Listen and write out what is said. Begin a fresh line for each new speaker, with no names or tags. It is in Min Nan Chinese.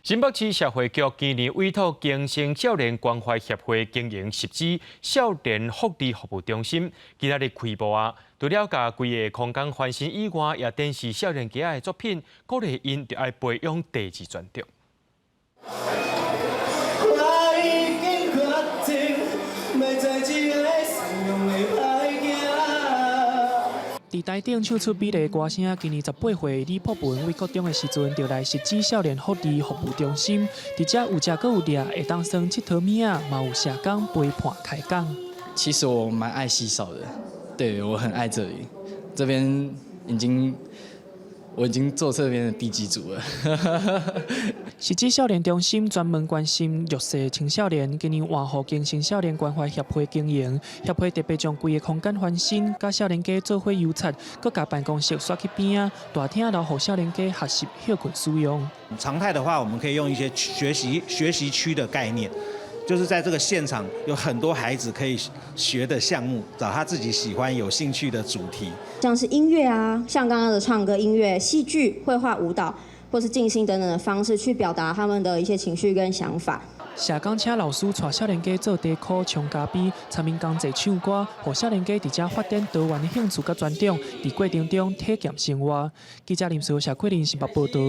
新北市社會局今年委託更生少年關懷協會經營汐止少年福利服務中心，今仔日開幕啊！除了共規個空間翻新以外，也展示少年家的作品，鼓勵𪜶著愛培養第二專長。
我已經決定，欲做一个善良的歹囝。
佇台頂唱出美麗歌聲，今年18歲李柏文對國中的時陣，就來汐止少年福利服務中心，佇遮有食閣有掠，會當耍𨑨迌物仔，嘛有社工陪伴開講。
其實我蠻愛汐少的，對，我很愛這裡，這邊已經我已經做這邊的地基主了。
汐止少年中心專門關心弱勢青少年，今年換予更生少年關懷協會經營。協會特別將規个空間翻新，佮少年家做伙油漆，閣共辦公室刷去邊仔，大廳留予少年家學習歇睏使用。
常態的話，我們可以用一些學習區的概念，就是在這個現場有很多孩子可以學的項目，找他自己喜歡、有興趣的主題，
像是音樂啊，像剛剛的唱歌、音樂、戲劇、繪畫、舞蹈，或是靜心等等的方式去表達他們的一些情緒跟想法。
社工請老師帶少年家做茶箍、沖咖啡、參𪜶同齊唱歌，予少年家佇遮發展多元的興趣佮專長，佇過程中體驗生活。記者林思謝桂林新北報道。